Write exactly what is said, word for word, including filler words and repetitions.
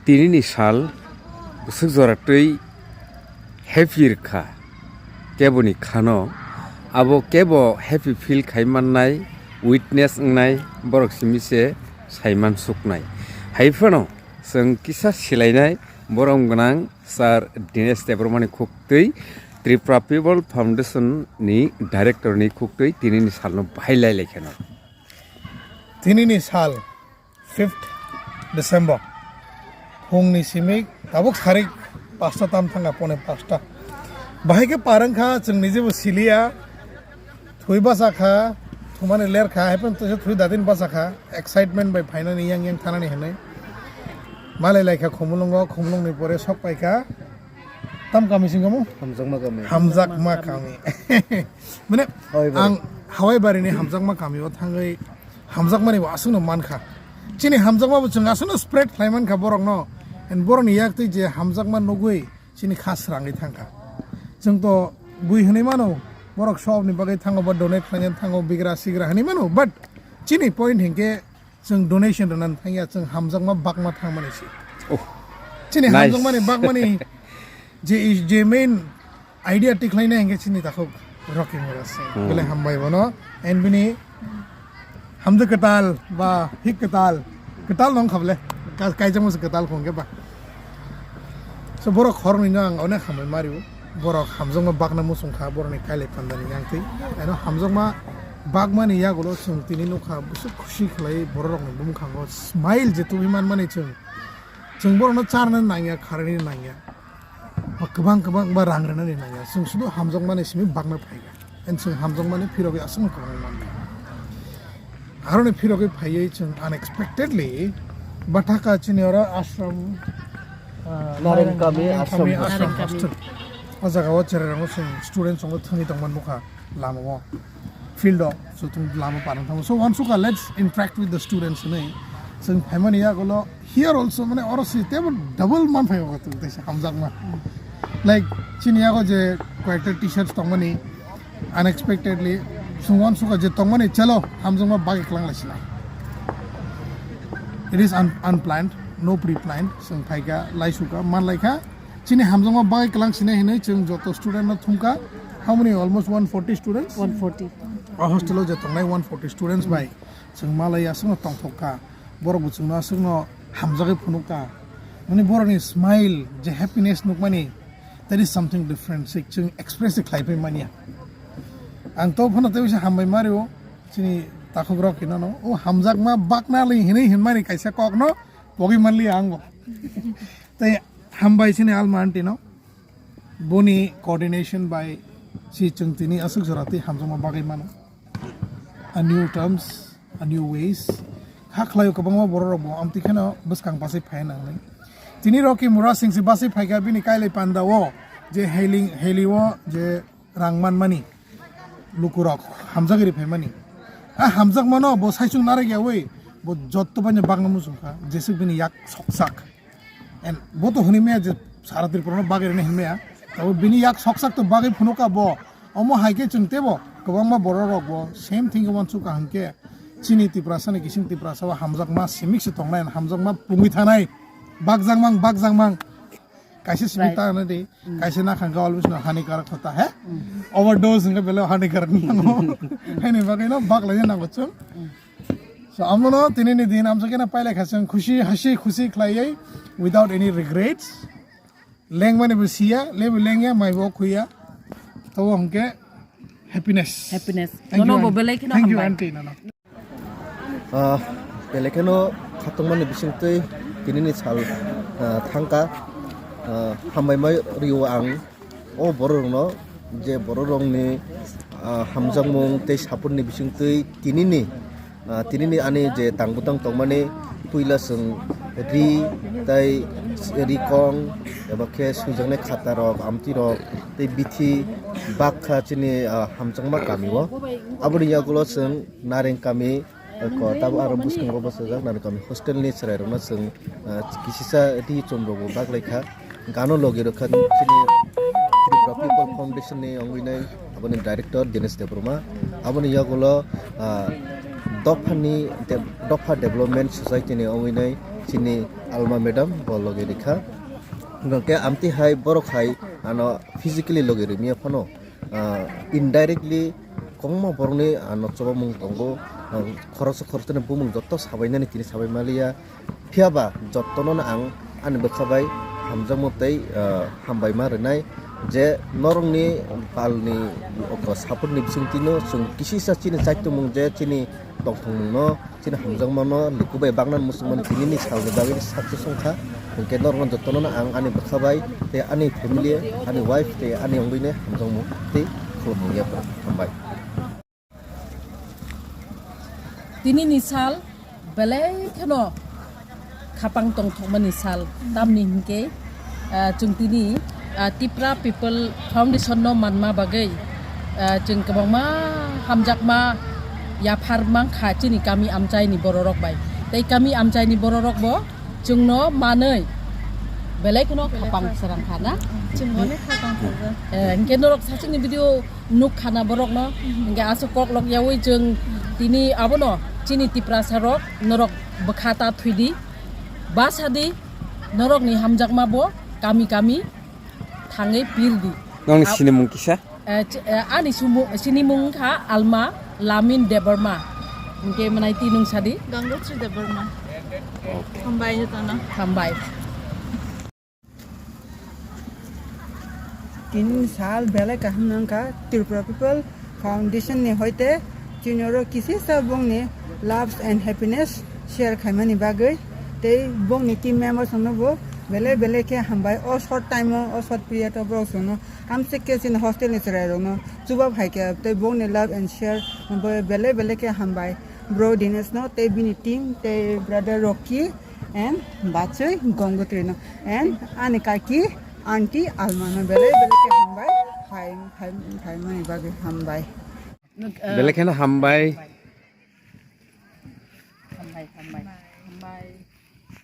Tinini sal bwswk jora twi happy rwkha keboni khano, abo kebo happy feel khai mannai, witness wngnai borok simi se saiman suknai. Hai phano chwng kisa silainai borom gwnang Sir Dinesh Debbarmani khuktwi, Tripura People Foundation ni director ni khuktwi tinini salno bahai lai lai kheno. Tinini sal fifth December. Phungni simi tabuk sarik pasta tam thanga pone pasta. Bahai khe parang kha, chwng nijebo siliya. Thwi basa kha, thumani ler kha, hai phano twi dadin basa kha. Excitement bai phainani yang yang thanani hinwi. Malai lai kha Khumulwngo, Khumulwngni pore sok pai kha. Tam kami sing kamu? Hamjakma kami. Hamjakma kami. Mane, Hawai bari. Ang Hawai bari ni Hamjakma kami o thangwi hamjakmani bo aswkno mankha. Chini hamjakma bo chwng aswkno spread khlai mankha borokno. And borokni yak twi je hamjakma nugwi chini kha srangwi thangkha. Chwng to bui hwnwi mano, borok shop ni bagwi thango ba donate khlaina thango, bigra sigra hwnwi mano, but chini point hinkhe chwng donation rwna thangya, chwng hamjakma bakma thangmani se. Oh. Chini Nice. Hamjakmani bakmani je, je main idea tik khlaina hinkhe chini takhuk Rocky Mura Singh. Hmm. Bele hambai bono. And bini hamjak kwtal ba hik kwtal. Kwtal nong kha bele. Ka-, kaijak masa kwtal khong khe ba. So borok khoroknwi no ang onek hambai mario. Borok hamjakma bakna muchung kha borokni kailai pandani yang twi. Ano hamjakma bakmani yagulo chwng tini nukha bwswk khusi khlai borok rokni bumkhango smile je tubui manmani chwng. Chwng borokno charnani nangya, kharani nangya. Ba kwbang kwbang ba rang rwnani nangya. Chwng sudu hamjakmani simi bakna phaikha. And chwng hamjakmani phirogwi aswkno kwbang mankha. Aroni phirogwi phaiwi chwng unexpectedly Bathaka chini oro ashram, ah, Nareng Kami Nareng Kami ashram. Ashram Nareng Kami. Hostel. O jaga o cherai rokno chwng student chwngno thwngwi tongmani nukha lama o. Field o chwng lama parang thango. So, uansukha, let's interact with the students hinwi chwng phaimani yagulo here also, mane, oro si tebo double man phai o tong teisa hamjakma. Like, chini yago je koyekta teachers tongmani, unexpectedly, chwng uansukha je tongmani, chalo, hamjakma bagwi kwlang lai sinai. It is un-, unplanned, no pre-planned, chwng phaikha, lai sukha, man laikha, chini hamjakma bagwi kwlang sinai hinwi chwng joto student no thumkha. How many? Almost one forty students? One forty. O hostel o je tongnai one forty students bai chwng malai aswkno tongthok kha. Borok bo chwngno aswkno hamjagwi phunuk kha. Mani borokni smile, je happiness nukmani, that is something different. Se chwng express se khlai pai manya. Ang to phano tei bisa hambai mario, chini takhuk rok hinano, o hamjakma bakna li hinwi hinmani kaisa kokno pogwi manliya ang bo. Tei hambai chini alma aunty no, boni coordination bai si chwng tini aswk jora tei hamjakma bagwi mano. A new terms, a new ways. Kha khlaio kwbangma borok rok bo amtwi kheno bwskang bachai phai nangnai. Tini Rocky Mura Singh se bachai phaikha bini kailai panda o je hailing, haili o je rang manmani lukurok hamjagwi ri phaimani. A hamjakmano bo saichung narwk yaui bo jotto baino bagna muchungkha jeswk bini yak soksak. And bo to hwnwi maya je sara Tripura no bagwi rwna hinmaya. Tabo bini yak soksak to bagwi phunukha bo. Omo hai khe chwng tebo kwbangma borok rok bo same thing uansukha hinkhe chini Tiprasa ni kising Tiprasa o hamjakma simik se tongnai, hamjakma pungwi thanai, bakjakmang, bakjakmang. Kaisa simi Right. ta hwnwi di, Mm. kaisa nakhang khe always no hani karak hota hai. Mm. Overdose hwnkhe belai hani karak nango. Haini bagwi no baklai nango chwng. Mm. So, amono tini ni din amsa kena pailai kha chwng khusi, hasi khusi khlaiwi without any regrets. Lengmani bo siya, lebu lengya, mai bo khuya. Tabo hwnkhe happiness. Happiness. Thank you, Nono bo aunty. Belai kheno Thank you, hambai. Aunty, nono. Ah, belai kheno khatungmani bisingtwi tinini sal, ah, thangkha. Ah, hambai mai rio ang o bororokno, je bororokni, ah, hamjakmung tei support ni bisingtwi tinini, ah, tinini ani je tang bwtang tongmani puila chwng ri tei rikong eba khe swijaknai khatarok, amtwirok tei bithi bakha chini, ah, hamjakma kamio. Aboni yagulo chwng Nareng Kami, ko tabo aro bwskango bwsajak Nareng Kami hostel ni chwrairokno chwng, ah, kisisa ri chum rokbo baklai kha. Gano logi rwkha chini Tripura People Foundation ni wngwi nai aboni director Dinesh Debbarma. Aboni yagulo, ah, dophani de-, dopha development society ni wngwi nai chini Alma madam bo logi rikha. Hwnkhe amtwi hai borok hai ano physically logi rwmya phano, ah, indirectly kwbangma borokni ano chobamung tongo. Ah, khoroksa khoroksani bumung jotto sabainani tini sabai maliya. Phiya ba jottono no ang ani bwkha bai hamjakma tei, ah, hambai ma rwnai je norokni palni oko support ni bisingtwi no chwng kisisa chini chaitumung je chini tongthokmung no chini hamjakmano luku bai baknani muchungmani tinini salni bagwi success wngkha. Hwnkhe norokno jotono ang ani bwkha bai tei ani family, ani wife tei ani wngwini hamjakmung tei khulumung yapha. Hambai. Tinini sal belai kheno khapang tongthokmani sal, tamni hinkhe, ah, chwng tini, ah, Tipra People Foundation no manma bagwi, ah, chwng kwbangma hamjakma yaphar mankha chini kami amchaini bororok bai. Tei kami amchaini bororokbo chwngno manwi belai kheno khapang srang kha na. Chwng onek khapang kha. Eh, hinkhe norok sachikni video nuk khana borokno, hinkhe aswk kok lok yawi chwng tini abono chini Tiprasa rok norok bwkha ta thwidi, basa di, norokni hamjakma bo kami kami thangwi pirdi. Nongni Ab- sinimung kisa? Eh, ch-, eh, ani sumu-, sinimung wngkha Alma Lamin Debbarma. Hinkhe mwnai twi nung sadi? Gangotri Debbarma. Okay. Hambai jotono. Hambai. Tin sal belai kaham nangkha Tripura People Foundation ni hoite chini oro kisisa bongni loves and happiness share khaimani bagwi tei bongni team members no bo belai belai khe hambai o short time o, o short period o borok chwngno hamsik khe chini hostel ni chwrai rokno chuba phaikha tei bongni love and share bo belai belai khe hambai bro Dinesh no tei bini team tei brother Rocky and bachwi Gongotri no and ani kaki aunty Alma no belai belai khe hambai phai phai phaimani bagwi hambai. Nuk, eh, Belai kheno hambai. Hambai, hambai, hambai.